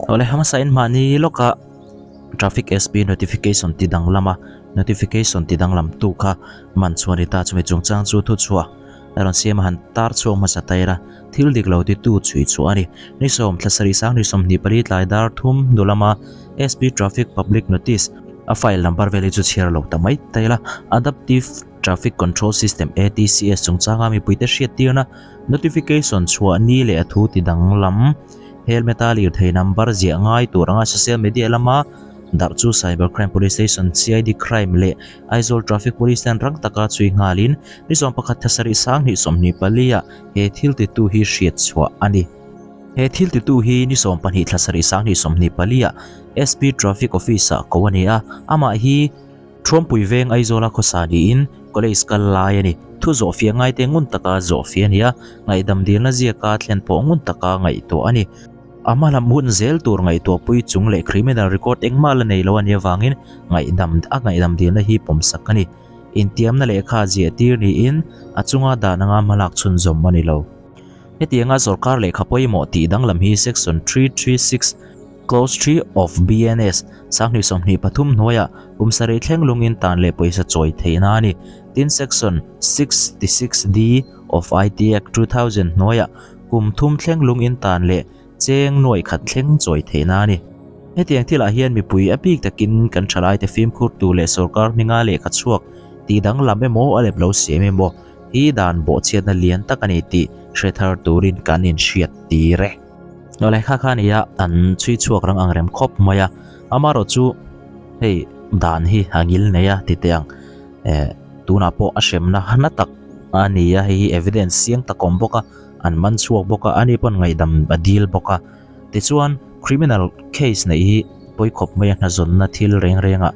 Awle hmasa in mahni lawka Traffic SP notification ti danglama notification ti danglam tu kha man chuan ni ta chumi chungchang chu thuchhuah a rawn siam a han tar chhuak hmasa ta ila thil dik lo titu chhui chhuah a ni. Ni sawm thla sarih sang ni 24 tlai dar thum hnu lama SP Traffic Public Notice a file number vel hi chu chhiar lo ta mai ta ila Adaptive Traffic Control System ATCS chungchanga mipuite hriattirna notification chhuah ni leh a thu ti danglam Helmet a lirthei number ziah ngai tur anga social media lama darh chu Cyber Crime Police Station, CID Crime leh Aizawl Traffic Police ten rang taka chhui nghalin ni 11 thla sarih 20 24 ah he thil titu hi hriat chhuah a ni. He thil titu hi ni 12 thla sarih 20 24 ah SP Traffic Office ah ko a ni a, amah hi Thuampui veng Aizawla khawsa niin college kal lai a ni. Thu zawhfiah ngaite ngun taka zawhfiah a ni a, ngaihdam dilna ziaka thlen pawh ngun taka ngaihtuah a ni. A hma lam hun zel tur ngaihtuahpui chung leh criminal record engmah la nei lo a nih avangin ngaihdam a ngaihdam dilna hi pawmsak a ni. Intiamna lehkha ziah tir niin a chunga dan anga hmalak chhunzawm a ni lo. Hetianga sorkar lehkha pawimawh tih danglam hi Section 336, Clause 3 of BNS, 2023 hnuaiah kum sarih thleng lungin tan leh pawisa chawi theihna a ni. Tin Section 66D of IT Act 2000 hnuaiah kum thum thleng lungin tan leh cheng nuaih khat thleng chawi theihna a ni. Hetiang thilah hian mipui a bik takin kan thalaite fimkhur tur leh sorkar hminga lehkha chhuak tih danglam emaw a lep lo siam emaw hi dan bawhchhiatna lian tak a ni tih hre thar turin kan inhriat tir e. Awle kha kha nia an chhui chhuak rang ang rem khawp mai a, amarawh chu hei dan hi a ngil nei a ti teh ang eh tunah pawh a hremna na tak a ni a, hei hi evidence siang tak awm bawk a, an man chhuak bawk a, ani pawn ngaihdam a dil bawk a, tichuan criminal case neih hi pawi khawp mai a hnazawnna thil reng reng ah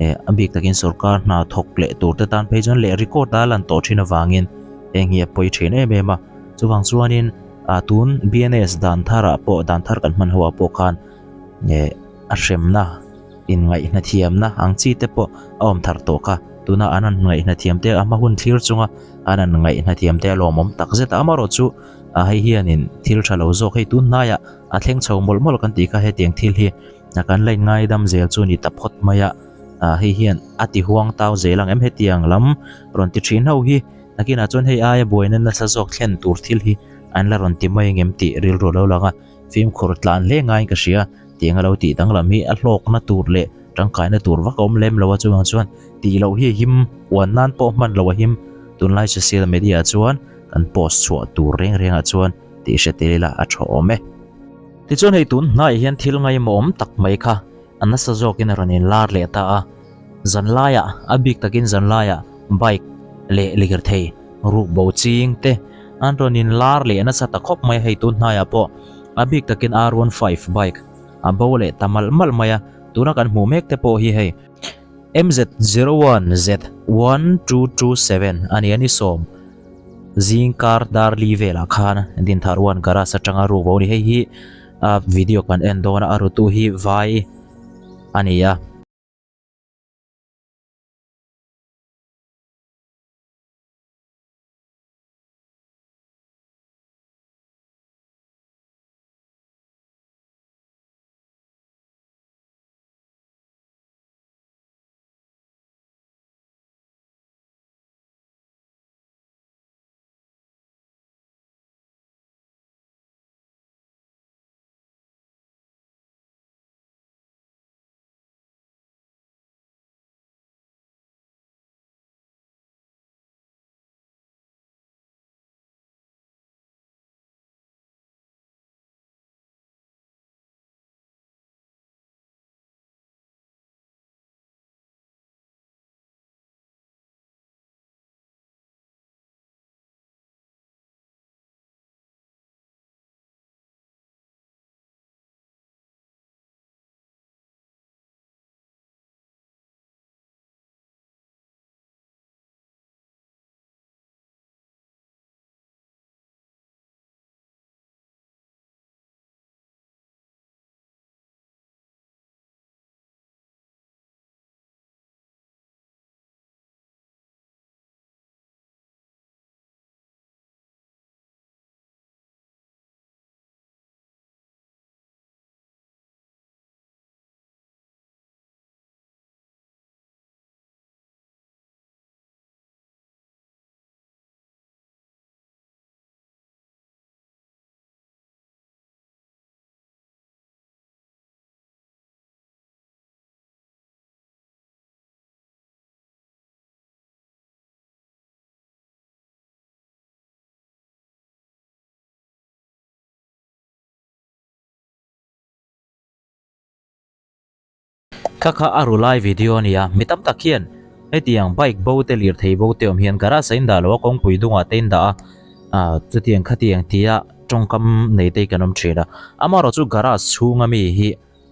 eh a bik takin sorkar hna thawk leh tur te tan phei chuan leh record a lan tawh thin avangin heng hi a pawi thin em em a, chuvang chuanin. A tun BNS dan tharah pawh dan thar kan hman ho ah pawh khan eh a hremna inngaihna thiamna ang chi te pawh a awm thar tawh kha. Tuna an han ngaihna thiam te a hma hun thlir chunga an han ngaihna thiam te a lawmawm tak zet a. Amaherawhchu a hei hianin thil tha lo zawk hei tun hnaiah a thleng chho mawlh mawlh kan tih kha hetiang thil hi a kan la inngaidam zel chu a ni ta phawt mai a. Ah hei hian a ti huang tau zel ang em hetiang lam rawn ti thin ho hi. Nakinah chuan hei aia buaina nasa zawk thlen tur thil hi an la rawn ti mai engem tih rilru a lo lang a, fimkhur tlan hle ngaiin ka hria. Tiang a lo tih danglam hi a hlawkna tur leh tangkaina tur vak a awm lem lo a, chuvang chuan tih loh hi a him, uan nan pawh hman loh a him. Tunlai social media ah chuan kan post chhuah tur reng rengah chuan tih hre tel ila a tha awm e. Tichuan hei tun hnaiah hian thil ngaimawh awm tak mai kha a nasa zawkin a rawn inlar leh ta a. Zanlaiah, a bik takin zanlaiah bike leh lirthei ruk bo ching te an rawn in lar leh nasa ta khawp mai a, hei tun hnaiah pawh a bik takin R15 bike a bo leh ta malh malh mai a, tuna kan hmuh mek te pawh hi hei MZ01Z1227 a ni a ni sawm zingkar dar li velah khan Dintharwan garage atanga ruk bo a ni, hei hi a video kan en dawn a, a rutu hi vai a ni a. Kha kha a ru lai video a ni a, mi tam tak hian hetiang bike bo te lirthei bo te awm hian garage a indah lo a, kawngpui dungah te indah a, ah chutiang khatiang tia tawngkam nei te hi kan awm thin a. Amaherawhchu garage chhunga mi hi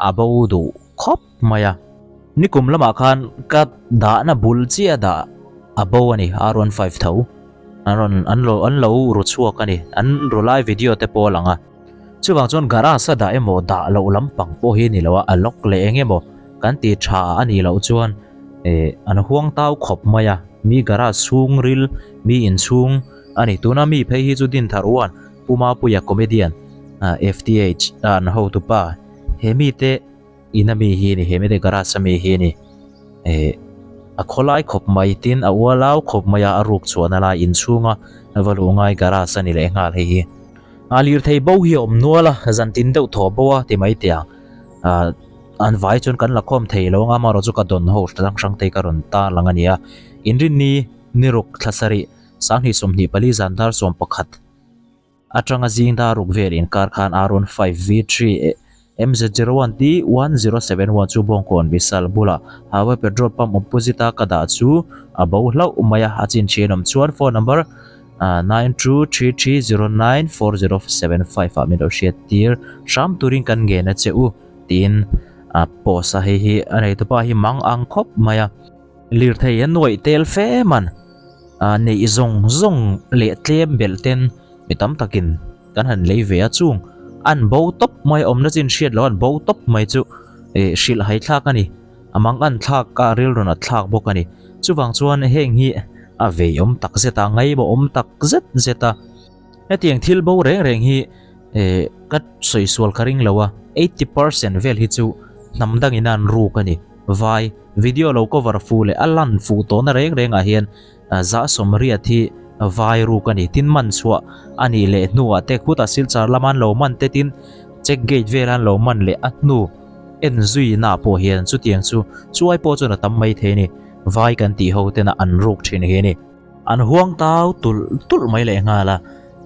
a bo duh khawp mai a. Nikum lamah khan ka dahna bul chiah dah a bo a ni, R15 tho. An rawn an lo an lo ru chhuak a ni, an ru lai video te pawh a lang a. Chuvang chuan garage a dah emaw dah loh lampang pawh hi a ni lo a, a lock leh eng emaw kan ti tha a nih loh chuan eh an huang tau khawp mai a, mi garage chhung ril mi inchhung a ni. Tuna mi phei hi chu Dinthar uan Pu Mapuia comedian FTH an hotupa he mite ina mi hi a ni he mite garage a mi hi a ni eh a khawlai khawp mai tin a ualau khawp mai a a ruk chhuahna lai inchhunga va luh ngai garage a ni leh nghal hei hi a lirthei bo hi a awm nual a zan tin deuh thaw bo a ti mai teh ang ah an vai chuan kan la khawm thei lo ang a amaherawh chu ka dawn ho hrang hrang te hi ka rawn tar lang a ni a inrinni ni ruk thla sarih 20 24 zan dar 11 Atanga zing dar ruk vel inkar khan R15 V3 MZ01 T1071 chu Bawngkawn Vishal bulah Highway Petrol Pump opposite a ka dah chu a bo hlauh mai a, a chin thian awm chuan phone number 9233094075 ah min lo hriat tir hram turin kan ngen a che u tiin a post a, hei hi a neitupa hi mang ang khawp mai a. Lirthei a nuaih tel fe man a neih zawng zawng leh tlem belh ten mi tam takin kan han lei ve a chung an bo tawp mai awmna chin hriat loh an bo tawp mai chu eh hrilh hai thlak a ni a mang an thlak a rilrun a thlak bawk a ni chuvang chuan heng hi a vei awm tak zet a ngaimawh awm tak zet zet a hetiang thil bo reng reng hi eh ka sawi sual ka ring lo a 80% vel hi chu hnam dangin an ruk a ni. Vai video lo cover fuh leh a lan fuh tawhna reng rengah hian zah sawmriat hi vai ruk a ni. Tin man chhuah a nih leh hnuah te khutah Silchar lama an lo man te tin check gate vela an lo man leh a hnu en zuina pawh hian chutiang chu chuai pawh chuan a tam mai thei a ni. Vai kan tih ho tena an ruk thin hi a ni. An huang tau tulh tulh mai leh nghal a,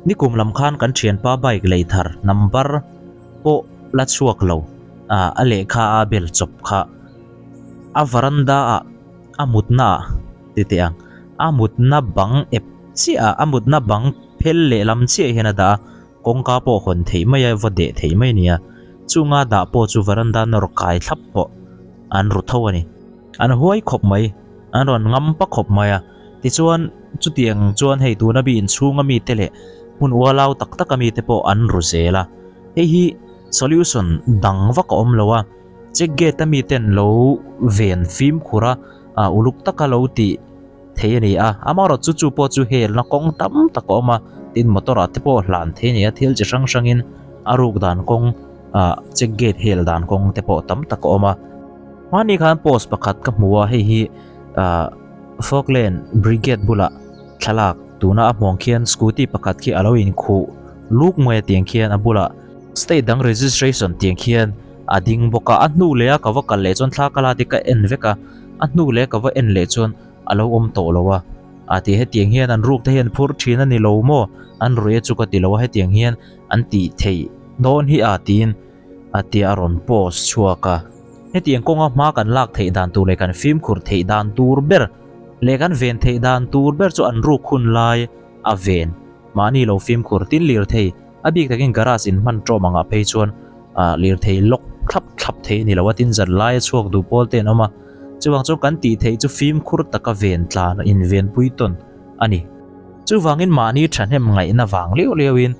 nikum lam khan kan thianpa bike lei thar number pawh la chhuak lo. A lehkha a bel chawp kha a varanda ah a mutna ah ti teh ang a mutna bang ep chiah ah a mutna bang phel lehlam chiah hian a dah a kawngka pawh hawn theih mai a va deh theih mai a ni a chunga dah pawh chu varanda nawr kai thlap pawh an ru tho a ni an huai khawp mai an rawn ngam pa khawp mai a tichuan chutiang chuan hei tuna mi inchhunga mite leh hmun ualau tak taka mite pawh an ru zel a hei hi. Solution dang vak a awm lo a, check gate a miten lo ven fimkhur a, ah uluk taka lo tih thei a ni a, amaherawh chu chu pawh chu helna kawng tam tak a awm a, tin motor ah te pawh hlan thei a ni a, thil chi hrang hrangin a ruk dan kawng ah check gate hel dan kawng te pawh tam tak a awm a. Hmani khan post pakhat ka hmu a, hei hi ah Falkland Brigade bulah thlalak tuna a hmuang khian scooty pakhat khi a lo inkhuh luk mai a tiang khian a bulah State dang registration tiang khian a ding bawk a, a hnu leh a ka va kal leh chuan thla ka la te ka en vek a, a hnu leh ka va en leh chuan a lo awm tawh lo a, a ti hetiang hian an ruk te hian phur thin a ni lo maw, an ruih a chu ka ti lo a hetiang hian an tih theih dawn hi a tiin a tia a rawn post chhuak a. Hetiang kawnga hma kan lak theih dan tur leh kan fimkhur theih dan tur ber leh kan ven theih dan tur ber chu an ruk hun lai a ven mahni lo fimkhur tin lirthei A bik takin garage in hman tawm angah phei chuan ah lirthei lock thlap thlap thei a ni lo a, tin zan laia chhuak duh pawl te an awm a, chuvang chuan kan tih theih chu fimkhur taka ven tlan a invenpui tawn a ni. Chuvangin mahni thahnem ngaihna vang liau liauin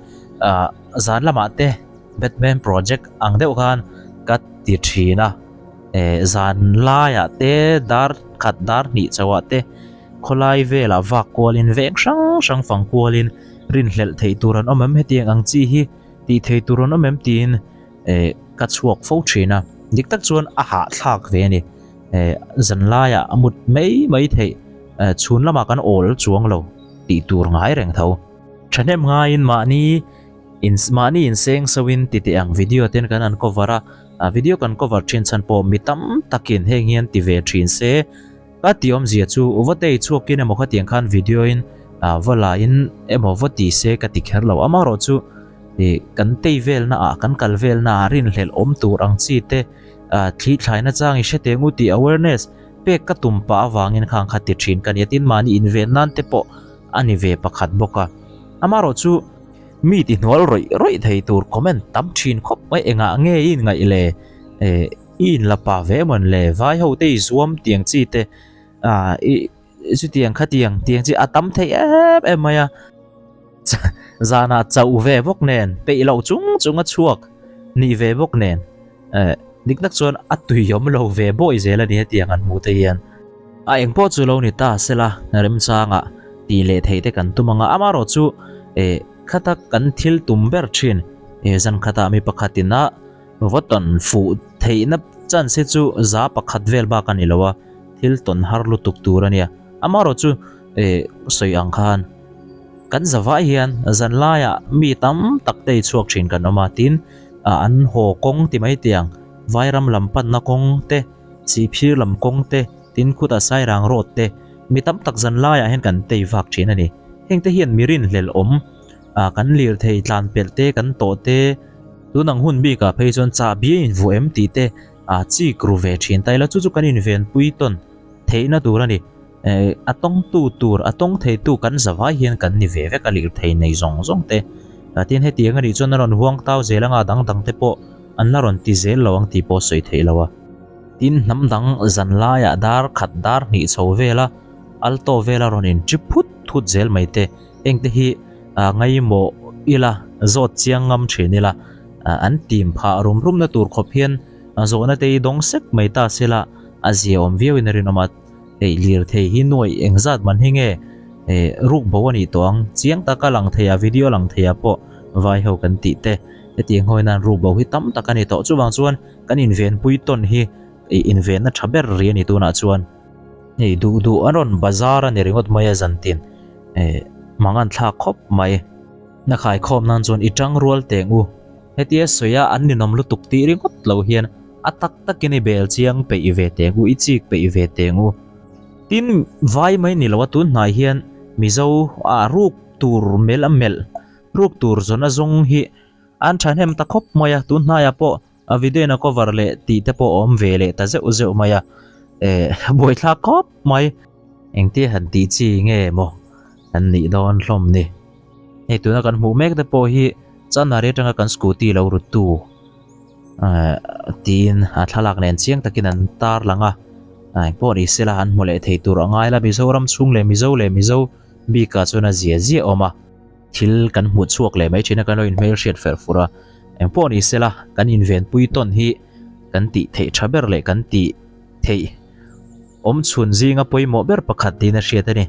ah zan lamah te Batman project ang deuh khan ka ti thin a, eh zan laiah te dar khat dar hnih chauhah te Khawlai velah vak kualin veng hrang hrang fang kualin rinhlelh theih tur an awm em hetiang ang chi hi tih thei tur an awm em tiin eh ka chhuak fo thin a, dik tak chuan a hahthlak ve a ni eh zan laiah a mut mai mai theih eh chhun lamah kan awl chuang lo tih tur ngai reng tho. Thahnem ngaiin mahni in mahni inseng soin ti teh ang video ten kan han cover a, a video kan cover thin chhan pawh mi tam takin heng hian ti ve thin se. Ka tih awmzia chu va tei chhuakin emaw khatiang khan video in va la in emaw va ti se ka ti kher lo. Amaherawh chu ih kan tei velna ah kan kal velna ah rinhlelh awm tur ang chi te Thli thlaina chang i hre teh ngu tih awareness pek ka tum pah avangin khang kha ti thin ka ni a, tin mahni inven nan te pawh a ni ve pakhat bawk a. Amaherawh chu mi ti hnual rawih rawih thei tur comment tam thin khawp mai engah nge i inngaih le eh i inla pah ve emawn le vai ho te i zuam tiang chi te ah i chutiang khatiang tiang chi a tam thei em em mai a. Zanah chauh ve bawk nen, peih loh chung chung a chhuak nih ve bawk nen, eh dik tak chuan a tui awm lo ve bawi zel a ni hetiang an hmuh te hian. A eng pawh chu lo ni ta sela remchangah tih leh theih te kan tum ang a, amaherawh chu eh khata kan thil tum ber thin eh zan khatah mi pakhatin a va tawn fuh theihna chance hi chu za pakhat vel bak a ni lo a, thil tawn har lutuk tur a nia, amaherawh chu eh sawi ang khan. Kan zavai hian zan laiah mi tam tak te i chhuak thin kan awm a, tin an haw kawng ti mai tiang Vairam lam panna kawng te, Sihphir lam kawng te, tin khutah Sairang road te mi tam tak zan laiah hian kan tei vak thin a ni. Heng te hian mi rinhlelh awm kan lirthei tlan pelh te kan tawh te, tun ang hun bikah phei chuan chahbi a invuah em tih te chik ru ve thin ta ila chu chu kan invenpui tawn theihna tur a ni. Eh, a tawngtu tur, a tawng theitu kan zavai hian kan ni ve vek a lirthei nei zawng zawng te. Tin hetiang a nih chuan a rawn huang tau zel anga dang dang te pawh an la rawn ti zel lo ang tih pawh sawi theih lo a. Tin hnam dang zan laiah dar khat dar hnih chho vela alto vela rawn in trip phut thut zel mai te heng te hi ngaimawh ila zawt chiang ngam thin ila an tim phah rum rum na tur khawp hian zawhna te hi dawng sek mai ta sela a zia awm viau in a rinawm a. Hei lirthei hi nuaih engzat man hi nge eh ruk bo a nih tawh ang chiang taka lang thei a video lang thei ah pawh vai ho kan tih te hetiang hawi nan ruk bo hi tam tak a ni tawh chuvang chuan kan invenpui tawn hi ih invenna tha ber ri a ni tunah chuan hei duh duh an rawn bazar a ni ringawt mai a zantin eh mangan thlak khawp mai na khaikhawm nan chuan i tang rual teng u hetia sawi a an ninawm lutuk tih ringawt lo hian. A tak takin i bel chiang peih ve teng u, i chik peih ve teng u. Tin, vai mai ni lo a tun hnai hian Mizo ah ruk tur melh a melh, ruk tur zawn a zawng hi an thahnem ta khawp mai a, tun hnaiah pawh a video in a cover leh tih te pawh a awm ve leh ta zeuh zeuh mai a, eh buaithlak khawp mai. Engtia han tih chi nge maw an nih dawn hlawm ni. Hei tuna kan hmuh mek te pawh hi Chanmari atanga kan scooty lo ruttu. Tiin a thlalak nen chiang takin an tar lang a, engpawh ni sela an hmu leh thei tur a ngai la, Mizoram chhung leh Mizo leh Mizo bikah chuan a zia zia awm a, thil kan hmuh chhuak leh mai thin a, kan lo inhmel hriat fer fur a, engpawh ni sela kan invenpui tawn hi kan tih theih tha ber leh kan tih theih awm chhun zinga pawimawh ber pakhat tiin a hriat a ni.